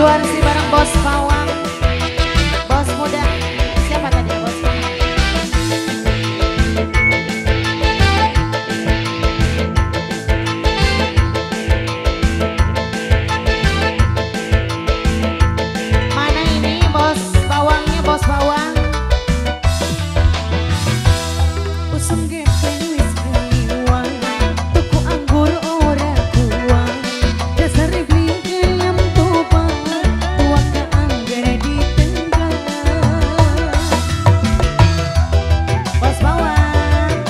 Juarsi bareng Bos Bawang, Bos Muda. Siapa tadi Bos Bawang? Mana ini Bos Bawangnya, Bos Bawang? Usum gepeng wis kliwat, tuku anggur ora kuat, dasar beli gelem tobat, tuak angger ditenggat. Bos Bawang,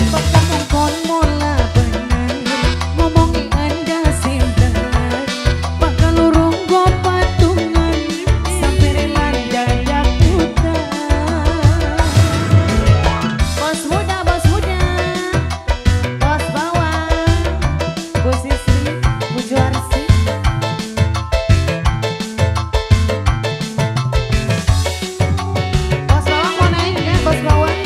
bakal mola bener, ngomongi endase bener, bakal urung go patungan, sampai rela dadak utang. Bos muda, bos muda, Bos Bawang, Bu Sisri, Bu Juarsi. Bos Bawang mau naik nggak, Bos Bawang?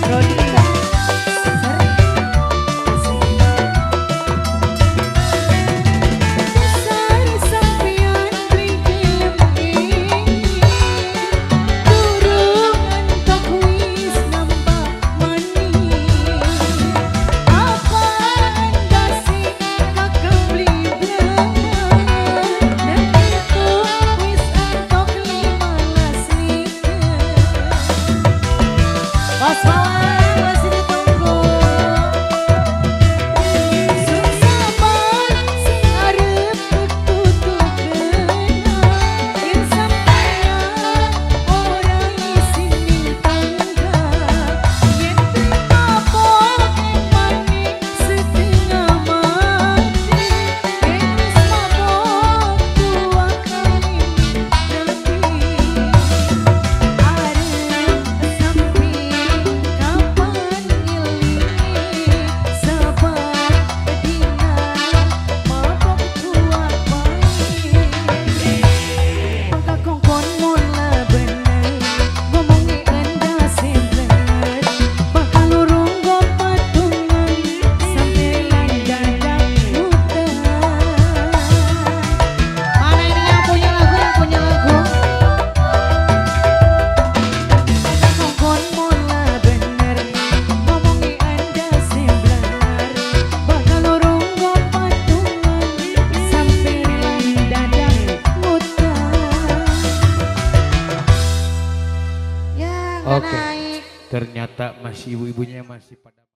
Rodita, Sari, Dasar sampeyan beli gelem durung entok wis nambah manis. Apa endase kakang beli blengan, nek itu wis entok 15 liter. Bos Bawang masih ditunggu. Sun sabar sing arep ketutup kena, yen sampeyan ora isin ning tangga, yen mabok emane setengah mati, yen wis mabok dua kali rapi. Arep sampe kapan ngelingi, sabar dina mabok tuak bae. Pangkakongkon mola bener, ngomongi endase bener, bakal urung go patungan, sampai dadak utang. Mana ini yang punya lagu, yang punya lagu? Pangkakongkon mola bener, ngomongi endase bener, bakal urung go patungan, sampai dadak utang. Ya, nggak Oke. naik. Ternyata masih ibu-ibunya masih pada